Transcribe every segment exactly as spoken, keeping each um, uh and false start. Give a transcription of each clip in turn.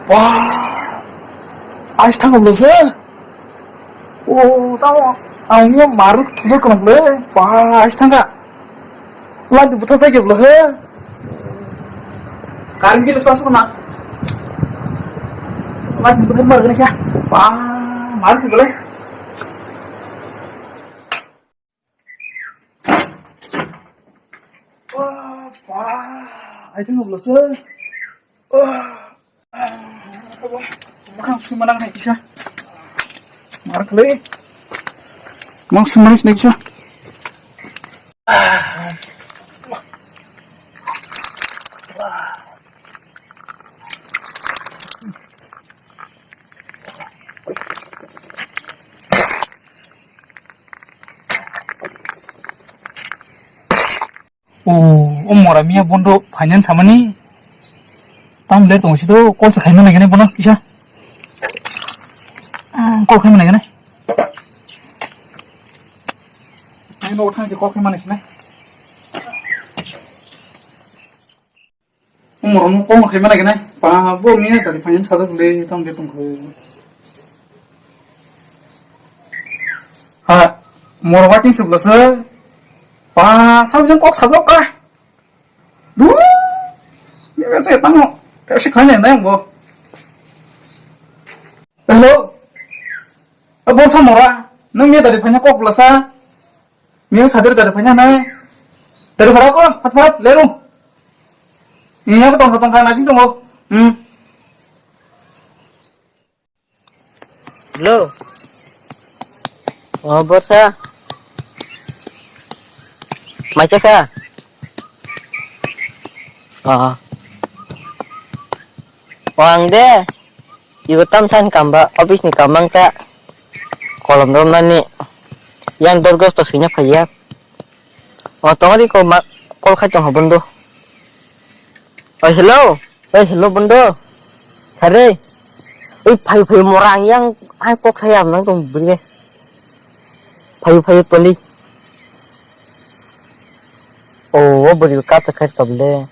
Ba, ais thang bwlasa. O, tamo ang nyo mar thujak kana bwle. Ba, ais thang ka. Lagi buta sa ke bwlasa. Karim ke luksa sukna. Lagi buta mar gana kya. Ba, mar ke bwle. Wah, wah, I think of lasa. Wah, wah, makan sui manang hai kisa. Marak le. Mang sui manang hai kisa. O, o mora miya bondo finance samani. Tam le tong sido call sa khaimana gane bono kisa. Ah, call khaimana gane. Ai no thang call khaimana gane. Umorok no kok no khaima nai khe nai. Pa, bo ni hai tari phai sajak le tamo de tong khe. Ha, moro waiting suk lasa. Pa, sab jang kok sajak ka. Du. Ni se tamo. Ka se khane nai bo. Hello. Abo sa mora. Nung ni tari phai kok lasa. Miyung sadir dari phai nai. Dari phara ko, hat hat, leru. Iya ko tong tong kana sing tong. Hmm. Hello. Oh, Borsa. Macha ka? Oh. Oh, ang de. Ibo tamsani kamba, office ni kamba wngkha. Kolom romnani. Yang dorgos to swina phaiya. O tongri ko ma call khai tong ha bondo. Oi hello. Oi hello bondo. Sare. Oi phai phai morang yang ai kok saya nang tong bri. Phai phai toli. O bri ka ta khai kable.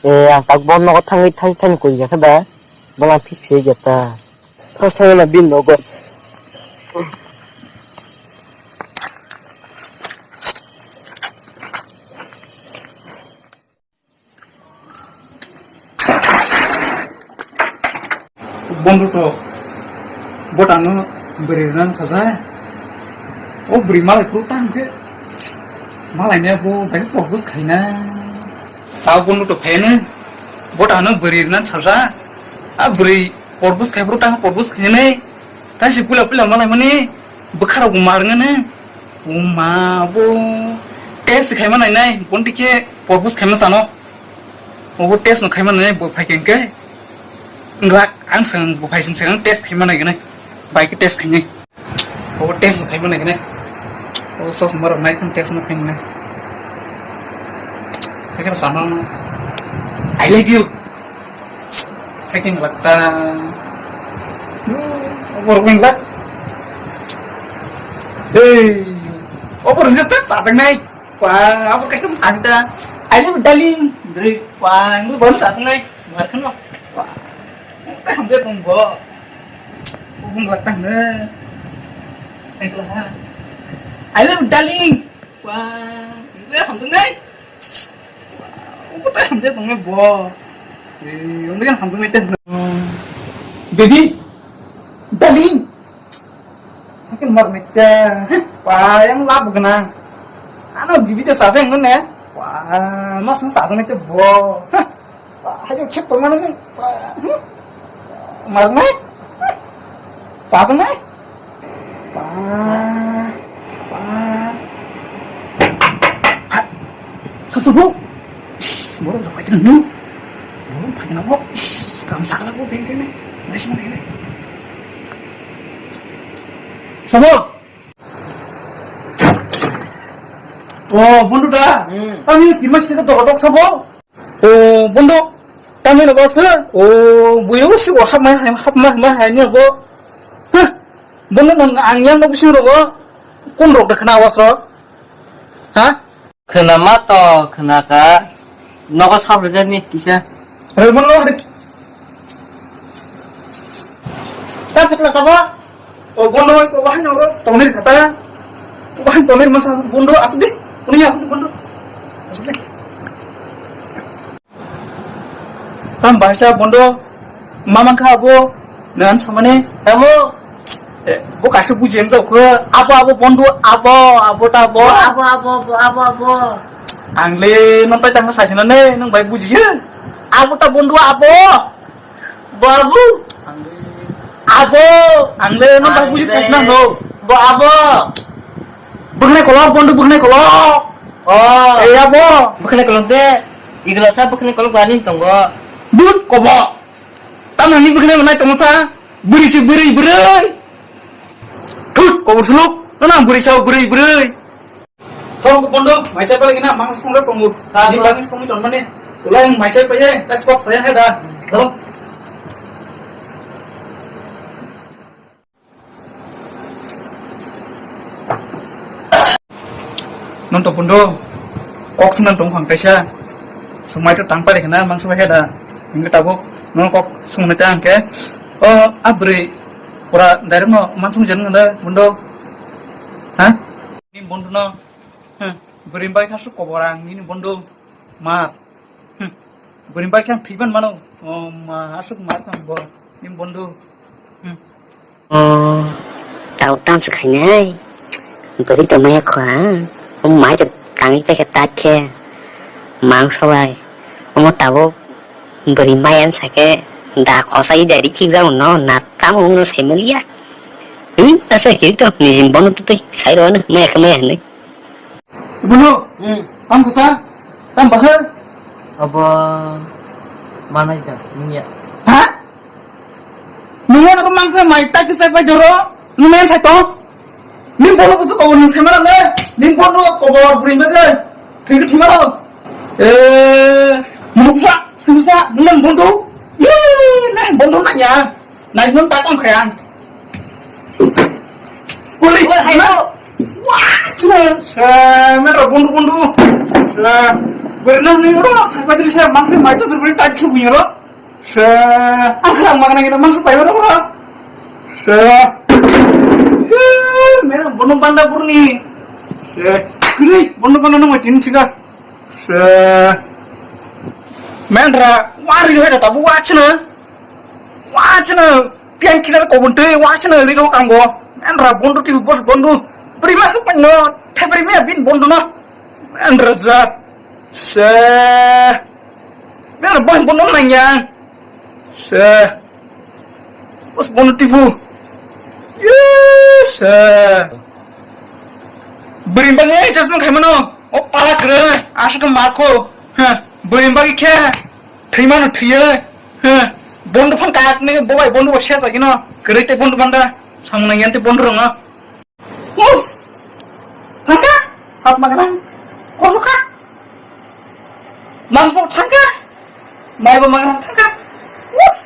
Eh, ang tak bom nogo thangwi thang thang koi ya khe da. Bola phik phik ya ta. First time na bin nogo. Bondo to botano bwrwi rwna sajak. O bwrwi malai phuru tang khe malai ne bo bai propose khaina. Ta bondo to pheno botano bwrwi rwna sajak. A bwrwi propose khai phuru tang propose khainai. Taisi puila puila malai mani bwkharok bo mar ngani. O ma bo test khaima nai nai bonti khe propose khaima sano. Obo test no khaima nai bo phai khe hwnkhe. Wngla ang swkang bo phai sing swkang test khaima nai gwnai. Bai khe test khainai. Obo test no khaima nai gwnai. O sos maro nai khun test no khaima nai. Khaikhe sano. I love you. Khaikhe wngla ta. Obo wngla. Hey. Obo rwgwk tak tak nai. Wah, apa kayak kamu tanda? I love you, darling. Dari wah, ini baru satu nih. Buat kamu. Wah, tak hamzah pun bo. Pun buat tanda. Baiklah. I love you, darling. Wah, ini hamzah nih. Wah, tak hamzah pun bo. Eh, ini kan hamzah nih. Baby, darling. Hakin mar mete. Wah, yang lab gana. Ano bibi de sasa yang ne. Wah, mas mas sasa mete bo. Wah, hakin chip to mana ni. Wah, hmm. Mar nai. Sasa nai. Wah. Wah. Ha. Sasa bo. Borok jok kaitor nung. Borok phai na bo. Kam sakla bo beng beng. Nai sima beng beng. Sabo. Oh, bondo da. Hmm. Kami ni kirma sini dok dok sabo. Oh, bondo. Kami na basa. Oh, buyo si ko hap ma hap ma ma hai ni bo. Hah. Bondo nang ang yang no bising rogo. Kun rok da khna was rok. Ha? Khna ma to khna ka. Nogo sab rega ni kisa. Re bondo re. Khatla sabo? O bondo ko bahai no tongnir khata. Bahai tongnir masa bondo asuk di. Uni asuk di bondo. Asuk di. Tam bahasa bondo mamang kha abo nan samane abo. Eh, bo kaisa buji yang jauh khe abo abo bondo abo abo ta bo. Abo abo abo abo abo. Ang le non pai tang saisina ne nang bai buji ya. Abo ta bondo abo. Bo abo. Abo. Ang le non bai buji saisina no. Bo abo. Bukne kolok bondo bukne kolok. Oh. Eh abo. Bukne kolok de. Igla sa bukne kolok bani tongo. But kobo. Tamoni bwkhwnai manai tongsa, bwrwi se bwrwi bwrwi. Thut, kobor suluk, nana bwrwi sao bwrwi bwrwi. Thong bondo, mai chai pala gina, mang song rok tongo. Ni bangni song ton mane. Ulai mai chai paye, tas kok saya heda. Thong. Non to pundo kok swnam tong khang kaisa. Sumai to tang pare khna mang sumai da. Hingke tabuk non kok sumai ta hingke. O abri pura direct no mang sumai jan ngada pundo. Ha? Ni bondo no. Ha. Bri bai kha su kobor ang ni bondo. Mar. Hmm. Bwrwi bai khe ang thwiban mano. O ma, aswk mar kha bo. Ni bondo. Hmm. O, tau tang se khainai. Bwrwi tongmaya kho ang. O mai to tangwi paikha tak khe. Mang sobai. Omo tabuk bwrwi maya sakhe da khosai da ri phik jao no na tamo no sai maliya. Hmm, asa kiri to ni bono tutui sai ro na maya khe maya hinui. Bono, hmm, tam kasa, tam bahar. Abo manai ja, nungya. Ha? Nungya na mangsa mai tak kisai pai joro, nungya sai to. Ning bono kusu kobo nung sai mana le, ning bono kobo bring bade, thik thik mana. Eh, musa, susa, nung bondo. Ye, na bondo na ya. Nai nung tak ang khayang. Kuli, wah, hai na. Wah, cina, sa, mera bundu bundu. Sa, bernang ni ro, sa patri sa mangsi mai tu beri tak chu bunyi ro. Sa, ang khayang makan kita mangsi pai ro ro. Sa, mera bundu panda purni. Sa, kuli, bundu panda nung tin sika. Sa, mera wari hai da tabu wachna. Wachna pian kina ko bunte wachna ri ro kango. Mera bundu ti bos bundu. Prima su panno, te prima bin bundu na. Mera za. Sa, mera boy bundu nanya. Sa, bos bundu tibu. Yes. Bring bang eh just mang khaimano. O pala kre, asuk ma ko. Ha, bring bang khe. Thwimano thwiyo. Heh, bondo phan kak ni bo bai bondo bo sesa gino. Kwrwi tei bondo phan da. Samung nang yan tei bondo rwngo. Uf! Thangka? Sap magrang. Kosoka? Mangso thangka? Mai bo magrang thangka? Uf!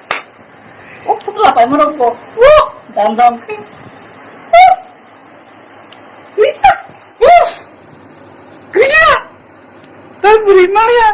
Uf, thukla pai mo rok bo. Uf! Dam dam khe. Uf! Rita! Uf! Kriya! Tei bwrwi maliya